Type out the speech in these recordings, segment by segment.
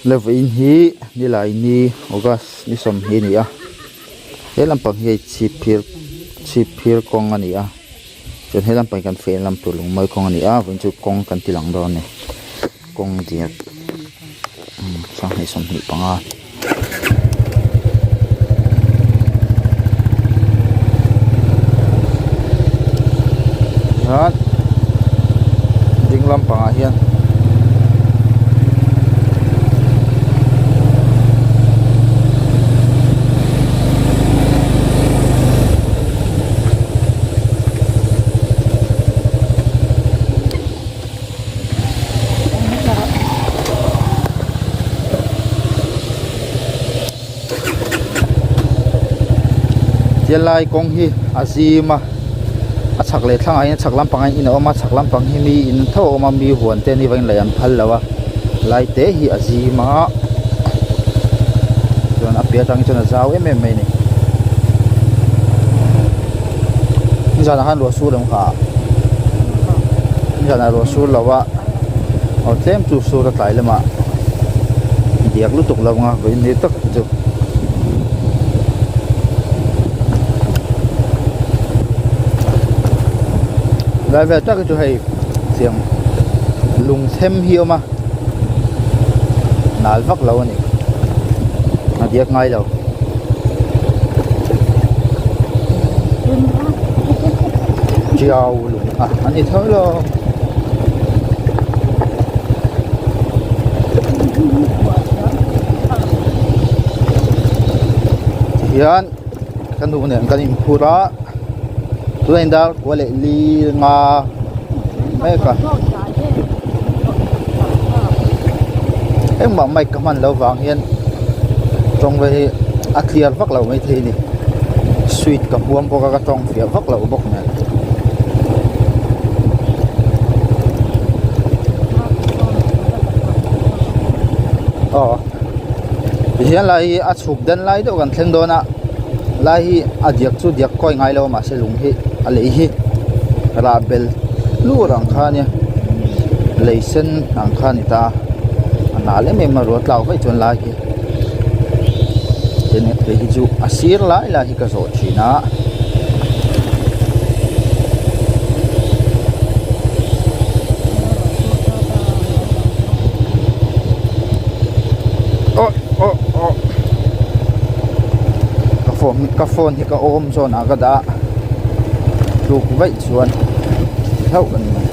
Levain hi Nilaini August ni sawmhnih a ni a he lampang hi hei chhip phir chhip phir kawng a ni a chuan he lampang hi kan feh lam tur lungmawi kawng a ni a vawiin chu kawng kan ti lang dawn a ni kawng diak sanghnih 25. Hian ding lampangah hian Helai kawng hi a zim a a chhak leh thlangah hian chhak lampangah hian in a awm a chhak lampang hi mi in tho a awm a mi huan te ni vangin lei an phal lo a lai te hi a zim a chuan a piah atang hi chuan a zau em em mai a ni nizanah khan ruah sur ang kha nizanah ruah sur lo a aw tlem chu sur a tlai lamah diak lutuk lo anga vawiin ni tak chu. Lai vel tak hi chu hei tiang lung them hi a awm a nal vak lo a ni a diak ngai lo. Tiau lung a an ni tho lo. Tihian ka nu nen kan inphur a tunah hian dar kua leh li nga mek a engmah mic ka hman loh vang hian tawng ve hi a clear vak lo maithei a ni sweet ka huam bawk a ka tawng fiah vak lo bawk nen. Aw tihian lai hi a chhuk den lai deuh kan thleng dawn a lai hi a diak chu diak kawi ngai lo a mahse lung hi a lei hi rah bel hlur ang kha ania lei sen ang kha a ni ta a a nal em em a ruah tlak vaih chuan lai hi tin hei hi chu a sir lai lai hi ka zawh thin a. Aw aw aw ka phone ka phone hi ka awm zawn ah ka dah a tluk vaih chuan hlauh a ni mai.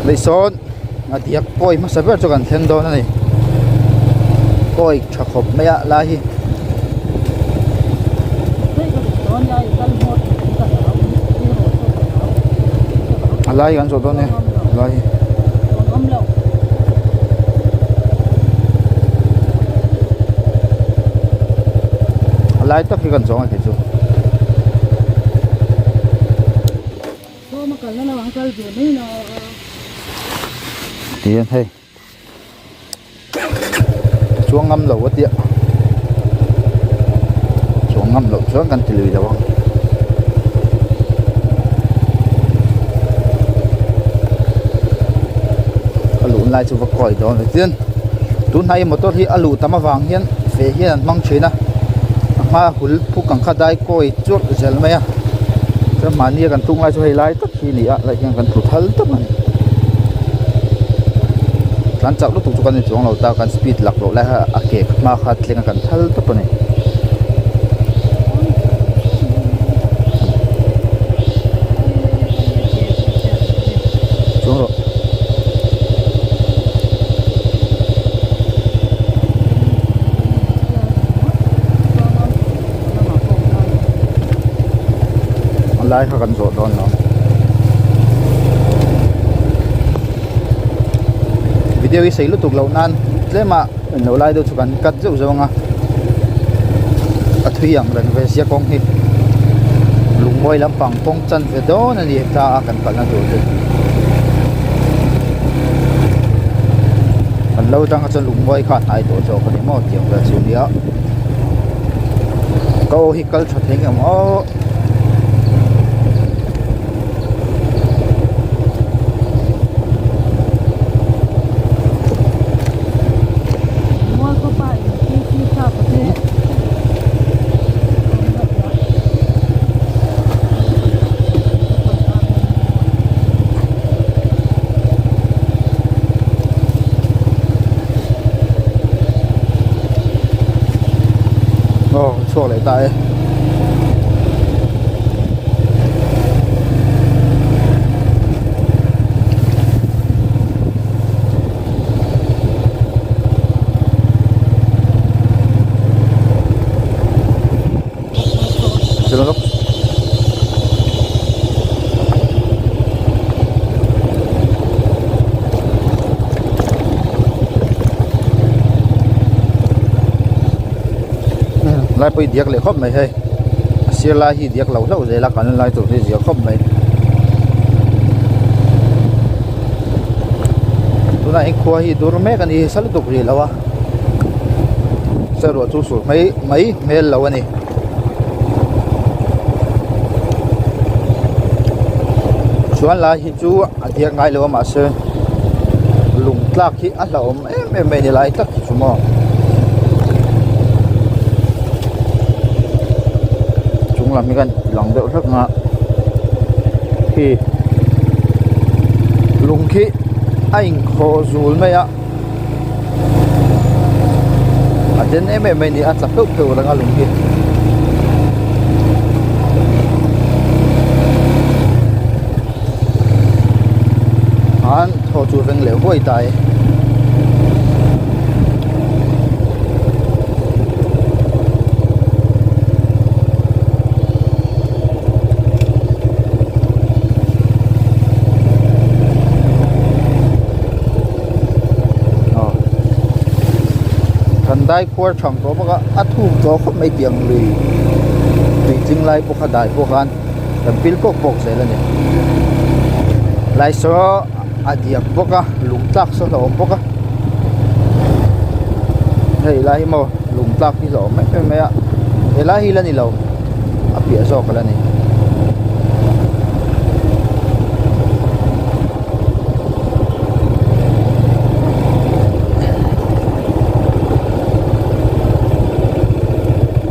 Lei sawn a diak kawi hmasa ber chu kan thleng dawn a ni kawi tha khawp mai a lai hi. A lai kan zawh dawn e a lai hi. A lai tak hi kan zawng a kei chu. Tihian hei chuang ngam lo a tia chuang ngam loh chuan kan ti lui lo ang. A luh lai chu va kawi dawn ve chian tunhnai hi motor hi a luh tam avang hian feh hian an hmang thin a a hma hul phuk ang kha dai kawi churh zel mai a chuan mahni a kan tung lai chu hei lai tak hi a ni a lai hian kan tlu thal tawp a ni tlan chak lutuk chu kan ni chuang lo ta kan speed lak loh lai kha a ke hma kha thleng a kan thal tawp a ni. Chuang rawh. A lai kha kan zawh dawn lo. Video hi sei lutuk loh nan tlem ah englo lai deuh chu kan cut zeuh zeuh ang a a thui ang reng ve sia kawng hi lungmawi lampang kawng chan ve dawn a ni ta a kan kalna tur chu. Kan lo atang kha chuan lungmuai kha a hnai tawh zawk a ni maw tiang vel chu nia ka aw hi kal tha thei ngem aw. Aw chhuak leh ta e. Lai pawh hi diak leh khawp mai hei a sir lai hi diak lo hlauh zel a kan lai tur hi zia khawp mai tunah hian khua hi dur mek a ni sa lutuk rih lo a saruah chu sur mai mai hmel lo a ni. Chuan lai hi chu a diak ngai lo a mahse lung tlak hi a hlauhawm em em mai a ni lai tak hi chu maw. Chung lam hi khan lang deuh hlek ang a khi lung khi a inkhawh zul mai a. A den em em mai a ni a tla pheuh pheuh reng a lung hi. An thaw chu veng leh huai ta e. Kan dai khuar thang tawh bawk a a thuk tawh khawp mai tiang lui tui tling lai pawh kha dai pawh khan kan pil pawk pawk zel a ni lai saw a diak bawk a lung tlak sawn a awm bawk a hei lai hi maw lung tlak hi a awm em em mai a helai hi la ni lo a piah zawk a la ni.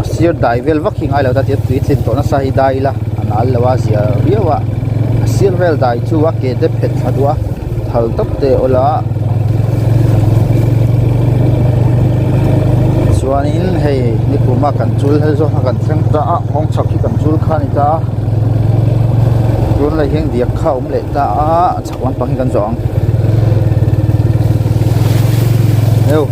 A sir dai vel vak hi ngai lo ta tia tui tlin tawh nasa hi dai ila a nal lo a zia viau a a sir vel dai chu a ke te phet thla duh a thal tawp te awl a chuanin hei nikum a kan chul hel zawk a kan thleng ta a kawng chhak hi kan chul kha a ni ta a tunlai hian diak kha a awm leh ta a a chhak lampang hi kan zawh ang heu.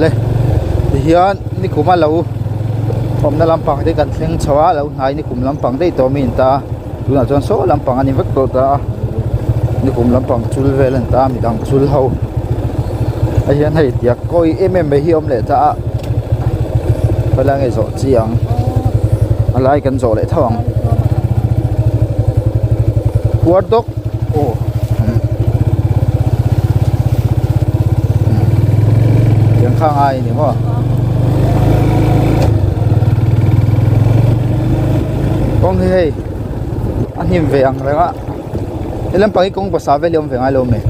Le tihian nikum a lo awmna lampang te kan thleng chho a lo hnai nikum lampang daih tawh mi an ta a tunah chuan saw lampang a ni vek tawh ta a nikum lampang chul vel a ni ta a midang chul ho a hian hei tiang kawi em em mai hi a awm leh ta a khawilai nge zawh chi ang a lai kan zawh leh tho ang puar dawk aw tiang kha ngai a ni maw kawng hi hei a hnim ve ang reng a he lampang hi kawng basa vel hi a awm ve ngai lo ami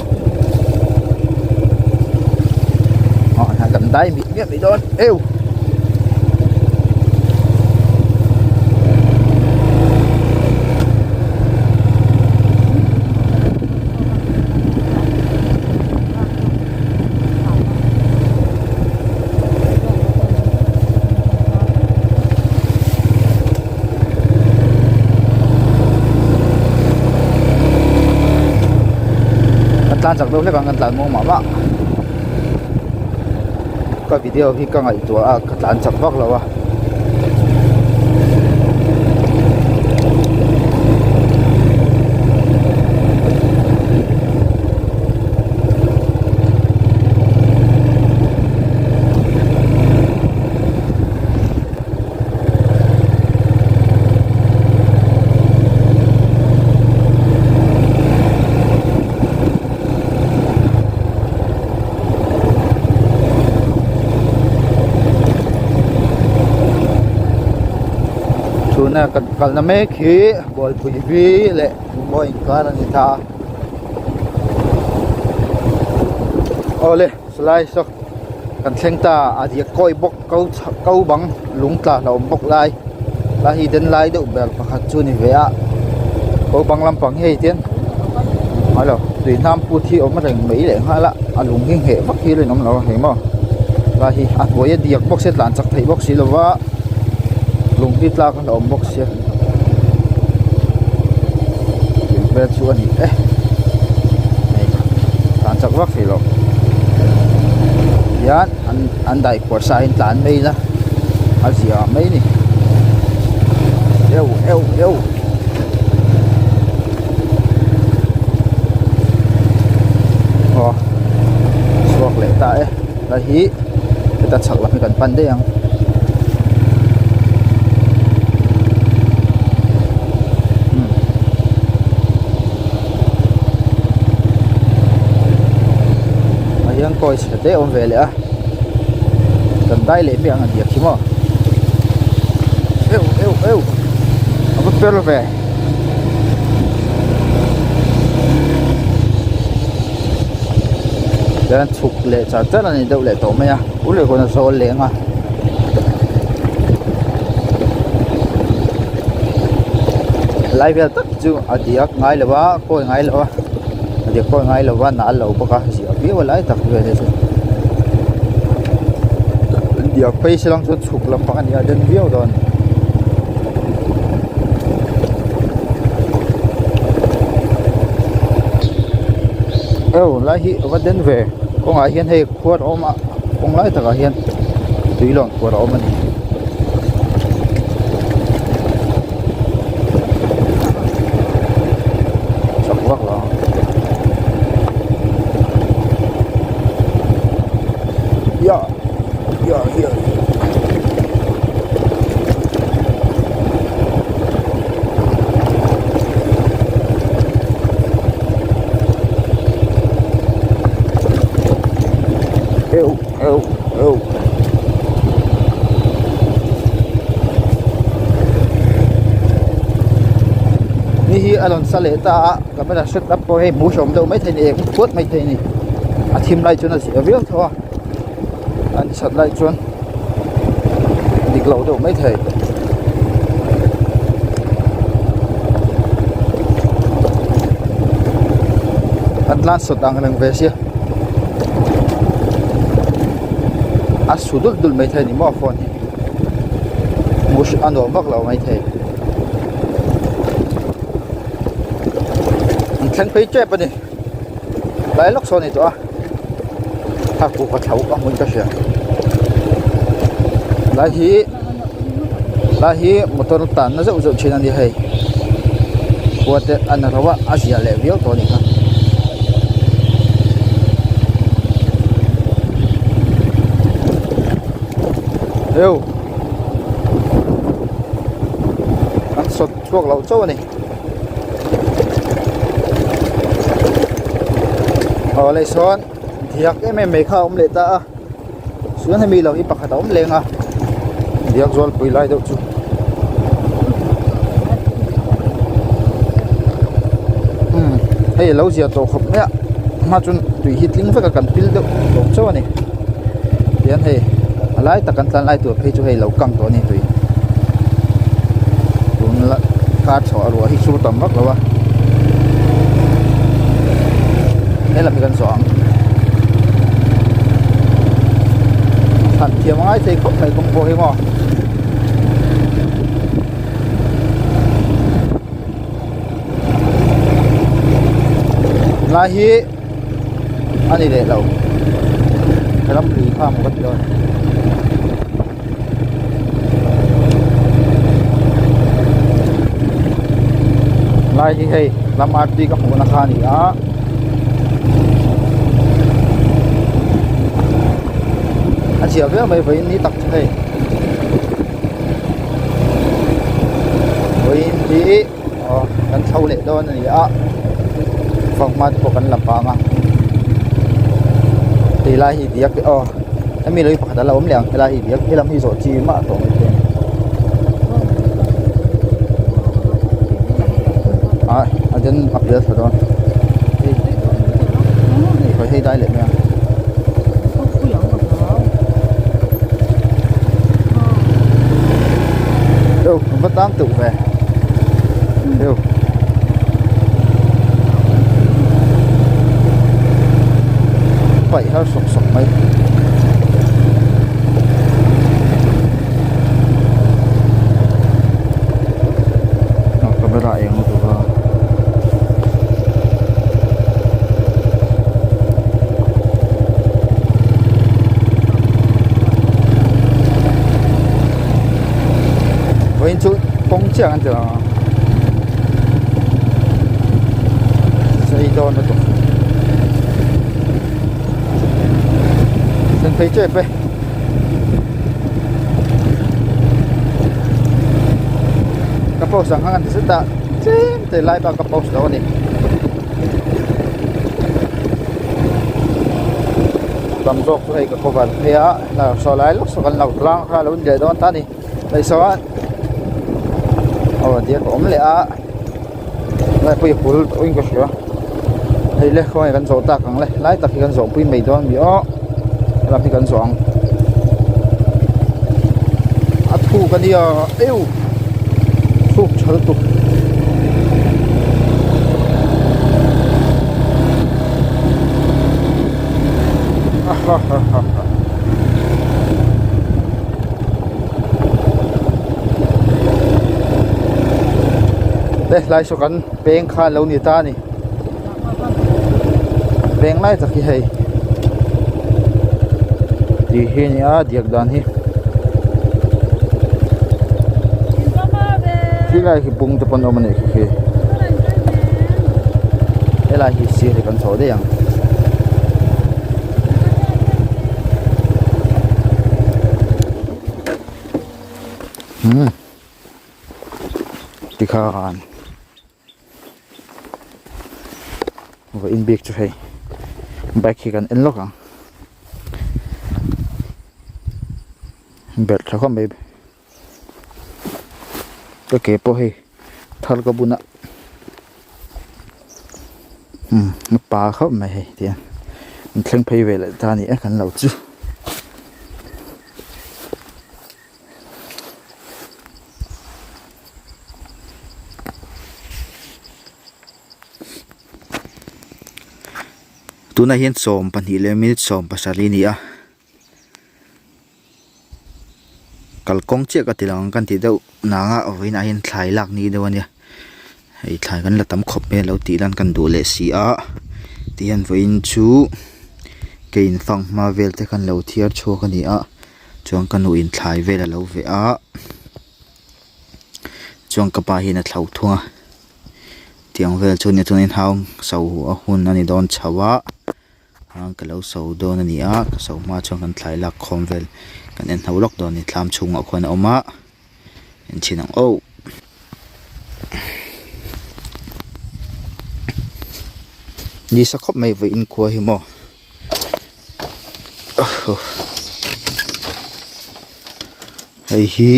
aw kan dai miah miah mai dawn eu. Kan tlan chak deuh hlek ang kan tlan muang mah mah ka video hi ka ngaihtuah a ka tlan chak vak lo a. Tuna kan kalna mek hi Bualpui vi leh Lungmawi inkar a ni ta a. Awle salai saw kan thleng ta a diak kawi bawk ko chhak ko bang lung tla hlauhawm bawk lai lai hi den lai deuh ber pakhat chu a ni ve a ko bang lampang hi hei tian ngailo tui hnam put hi a awm reng mai leh nghal a a lung hi ngheh vak hi a rinawm lo a hei maw lai hi a hnuai a diak bawk sia tlan chak theih bawk si lova lung hi tlak a hlauhawm bawk sia tiang vel chu a ni e hei tlan chak vak theih loh hian an an daih khuar sa in tlan mai ila a zia mai a ni eu eu eu. Aw chhuak leh ta e lai hi heta chhak lam hi kan pan daih ang. Ah hian kawi chhe te a awm ve leh a kan dai leh hmiah ang a diak hi maw eu eu eu a va per ve. Chuan chhuk leh char char a ni deuh leh tawh mai a u leh huan a zawl leh ang a. Lai vel tak chu a diak ngai lo a kawi ngai lo a a diak kawi ngai lo a nal lo bawk a ziah viau a lai tak vel hi chu diak phei se lang chuan chhuk lampang a ni a den viau dawn. Aw lai hi a va den ve kawngah hian hei khuar a awm a kawng lai takah hian tui lawn khuar a awm a ni. Chak vak lo ang ya ya ya. Eu eu eu. Ni hi a rawn sa leh ta a camera set up pawh hei hmuh hrehawm deuh maithei a ni eng puat maithei a ni a thim lai chuan a zia viau tho a an that lai chuan dik lo deuh maithei. An tlan sawt ang reng ve sia a su dulh dulh maithei a ni maw phone hi hmuh a nuam vak lo maithei an thleng phei tep a ni. Tlai lawk sawn a ni tawh a thla kuk a thlo a hmuin ka hria lai hi lai hi motor tan na zeuh zeuh thin a ni hei khua te a na reuh a a zia leh viau tawh a ni kha. Eu an sawt chhuak loh chauh a ni. Aw leh sawn diak em em mai kha a awm leh ta a chuan hemi lo hi pakhat a awm leng a diak zual pui lai deuh chu umm hei a lo zia tawh khawp mai a hma chuan tui hi tling vek a kan pil deuh tawh chauh a ni tihian hei a lai tak kan tlan lai tur phei chu hei lo kang tawh a ni tui. Tun la kar chhuah ruah hi sur tam vak lo a helam hi kan zawh ang thlan thiam a ngai thei khawp mai kawng pawh hi maw. Lai hi a ni leh lo ramri kha maw ka ti dawn. Lai hi hei lam arti ka hmuhna kha a ni a a zia viau mai vawiin ni tak chu hei vawiin hi aw kan chho leh dawn a ni a fanghma te pawh kan la pang a tih lai hi diak aw hemi lo hi pakhat a la awm leh ang helai hi diak helam hi zawh chi mah tawh mai thei a ni. Ah a den a pial thla dawn hei khawi hei dai leh mai ang. Eo va tang teuh ve eo. Paih har sawk sawk mai. Camera eng lutuk a. Vawiin chu kawng chiah an ti lo ang. Sei dawn lutuk. Thlen phei tep e. Ka post ang khan an ti zet a tlem te lai bak ka post lo a ni. Tam zawk chu hei ka cover phei a saw lai lawk saw kan lo tlang kha a lo in leh dawn ta a ni. Hei saw aw diak a awm leh a lai pawh hi hul tawhin ka hria hei le khawnge kan zawh tak ang le lai tak hi kan zawh pui mai dawn mi aw helam hi kan zawh ang a thuk a nia eu thuk tha lutuk. Ha ha ha ha. He lai saw kan peng kha a lo ni ta a ni peng lai tak hi hei tih hi a ni a diak dan hi khilai khi bung te pawh an awm a nih khi khi helai hi sir hi kan chho daih ang. Umm tikhan vawiin bik chu hei bike hi kan en lawk ang belh tha khawp mai ka ke pawh hei thar ka bun a umm a pa khawp mai hei tihian an thleng phei ve leh ta a ni e kan lo chu. Tunah hian 12 leh minute 17 a ni a kalkawng chiah ka ti lang ang kan tih deuh nang a vawiinah hian thlai lak ni deuh a nia hei thlai kan la tam khawp mai a lo tih lan kan duh leh si a tihian vawiin chu ke in fanghma vel te khan lo thiar chhuak a ni a chuan ka nu in thlai vel a lo veh a chuan ka pa hian a thlo thung a tiang vel chu a nia chuan in hau so a hun a ni dawn chho a. Ka lo so dawn a ni a ka so hma chuan kan thlai lak khawm vel kan en hno lawk dawn a ni thlam chhungah khuan a awm a en chhin ang aw. Nisa khawp mai vawiin khua hi maw hei hi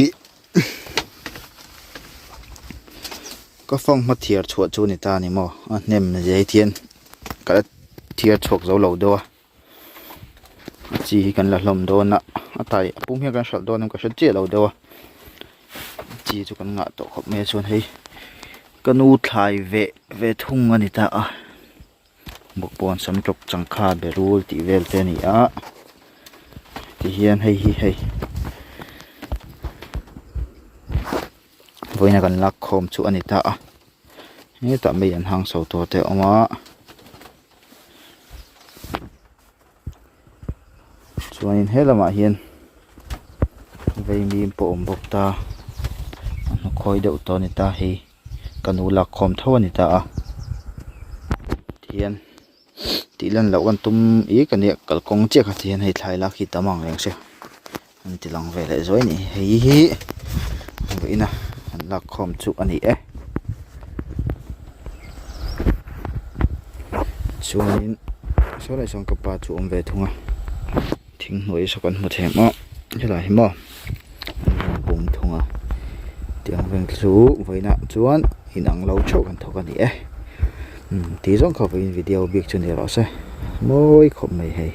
ka phone hma thiar chhuah chu a ni ta a ni maw a hnem zai hian ka la thiar chhuak zo lo deuh a a chi hi kan la hlawm dawn a a tai a pum hian kan hralh dawn em ka hre chiah lo deuh a chi chu kan ngah tawh khawp mai a chuan hei ka nu thlai veh ve thung a ni ta a bawkbawn sam tawk changkha berul tih vel te a ni a tihian hei hi hei vawiin a kan lak khawm chu a ni ta a hetah mai an hang chho tur te a awm a chuanin he lamah hian vaimim pawh a awm bawk ta a hnukhawi deuh tawh a ni ta hei ka nu lak khawm tho a ni ta a tihian tih lan loh kan tum ik a nia kalkawng chiah kha tihian hei thlai lak hi tam ang reng se an ti lang ve leh zuai a ni hei hi vawiin a an lak khawm chu a ni e chuanin saw lai sawn ka pa chu a awm ve thung a thing hnuai saw kan hmu thei ang a helai hi maw an rawn bung thung a tiang vel chu vawiinah chuan. inang lo theuh kan thawk a ni e. Umm tih zawng kha vawiin video bik chu ni rawh se mawi khawp mai hei.